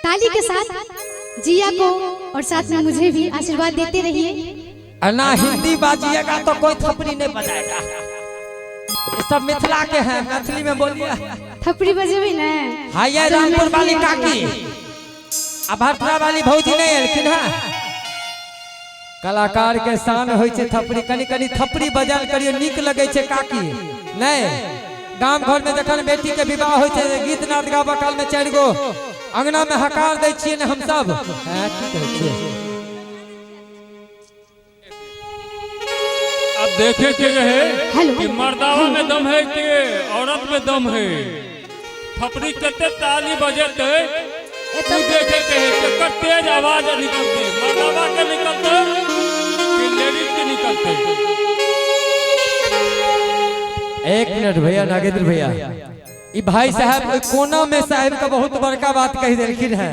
ताली के साथ जिया को और साथ में मुझे भी आशीर्वाद देते रहिए। ना हिंदी बाजिएगा तो कोई थपड़ी नहीं बजाएगा। ये सब मिथिला के हैं, मैथिली में बोलिए। थपड़ी बजेबे ना। हाँ, ये रामपुर वाली काकी आ भटरा वाली भौजी नहीं एलखिन है। कलाकार के शान होइ छै थपड़ी, कनी कनी थपड़ी बजाल करियो, नीक लगै छै काकी। नहीं गाम घर में जखन बेटी के विवाह होइ छै, गीत नाद गाबऽ काल में 4 गो अंगना में हकार दै छियै ने हम सब। हैं, की कहै छियै? अब देखे के रहे हेलो। कि मर्दावा में दम है कि औरत में दम है। थपड़ी कते ताली बजते तू देखे के है केकर तेज आवाज निकलते, मर्दावा के निकलते कि लेडीज के निकलते। एक मिनट भैया, नागेंद्र भैया, ई भाई साहब ओहि कोना में साहब के बहुत बड़का बात कहि देलखिन है।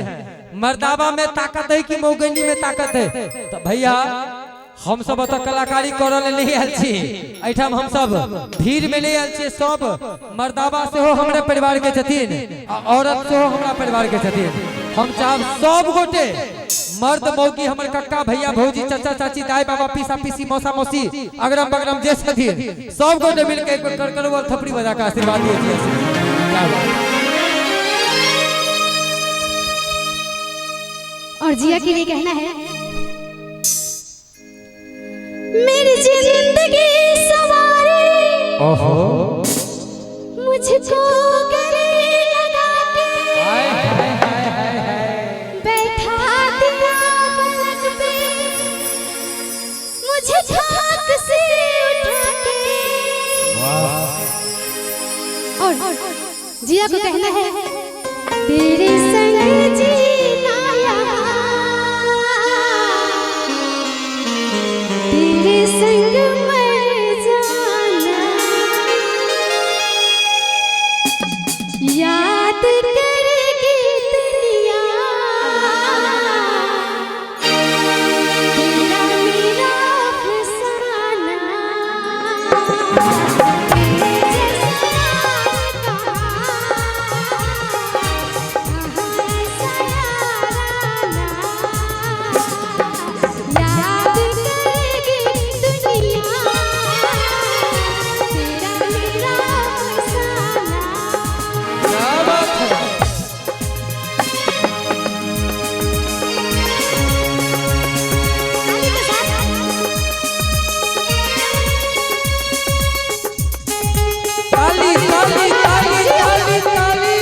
मर्दावा में ताकत है कि मौगनी में ताकत है? तो भैया हम सब ओतऽ कलाकारी करऽ लेल नहीं आयल छी, एहिठाम हम सब भीड़ में नहीं आयल छी। सब मर्दावा सेहो हमरे परिवार के छथिन आ औरत सेहो हमरा परिवार के छथिन। हम चाहब सब गोटे मर्द मौगी हमर कक्का भैया भौजी चाचा चाची दाई बाबा पीसा पीसी मौसा मौसी अगरम बगरम जे छथिन सब गोटे मिलके एक बेर करकरो और थपड़ी बजा के आशीर्वाद दिए छियै। क्या बात। और जिया के लिए कहना है, मेरी जिंदगी सवारी ओहो मुझको गले लगा के हाय हाय हाय हाय हाय बैठा दिया पलक पे, मुझे खाक से उठा के। और जिया को कहना है, तेरे संग जीना यहाँ, तेरे संग मर जाना, याद करेगी दुनिया तेरा मेरा अफसाना, तेरे जैसा यार कहाँ, कहाँ ऐसा याराना, याद करेगी दुनिया तेरा मेरा अफसाना। क्या बात है। ताली के साथ। ताली ताली ताली ताली ताली।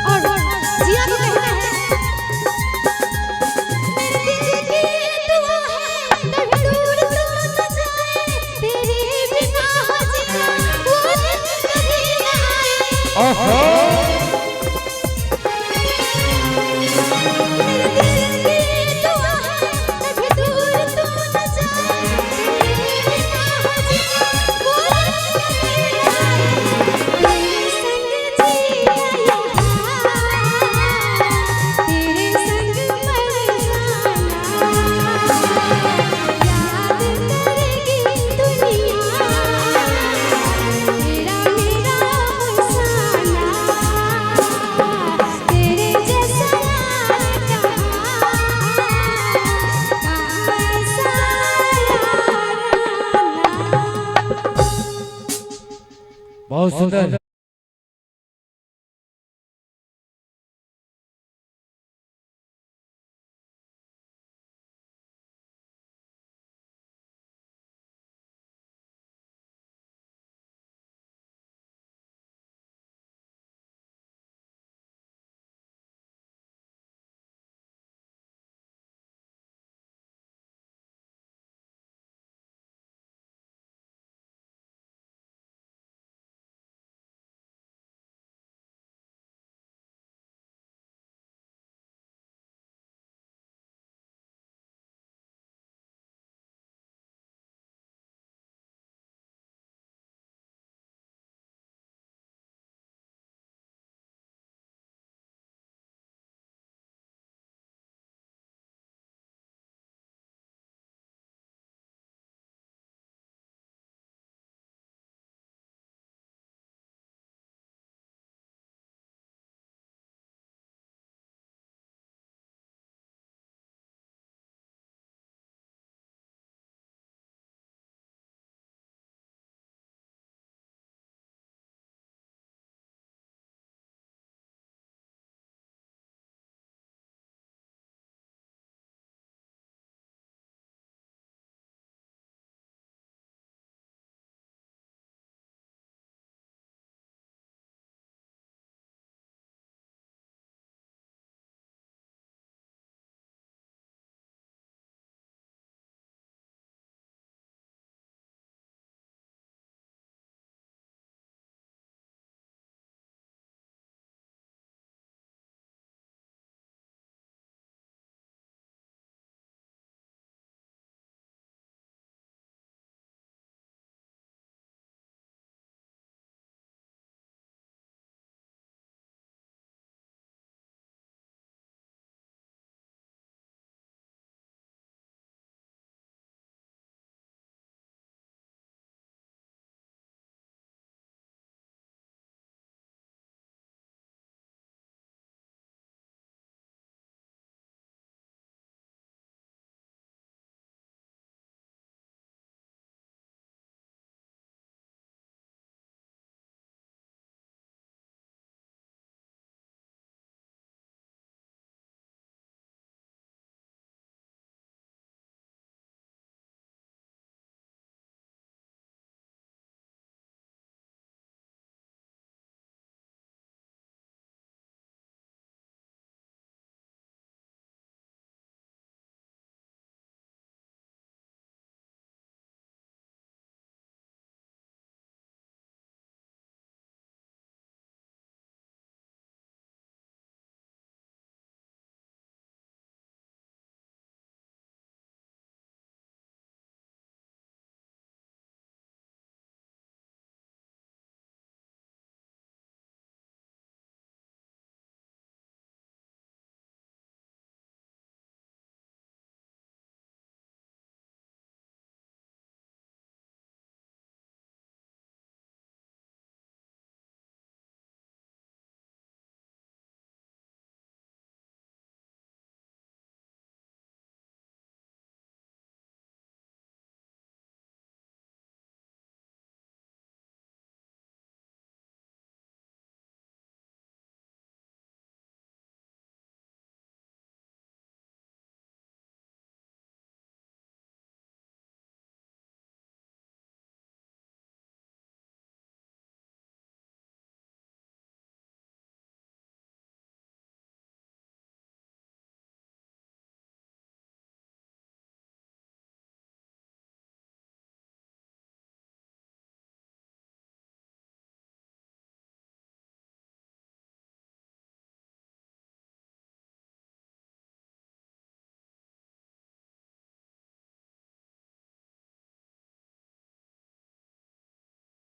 और जिया को कहना है, मेरे दिल की दुआ है कभी दूर तू न जाए, तेरे बिना हो जिया वो दिन कभी न आए। ओहो मेरे दिल की दुआ है कभी दूर तू न जाए, तेरे बिना हो जिया वो दिन कभी न आए। तेरे संग जिया यहाँ, तेरे संग मर जाना, याद करेगी दुनिया तेरा मेरा अफसाना, तेरे जैसा यार कहाँ, कहाँ ऐसा याराना। बहुत सुंदर।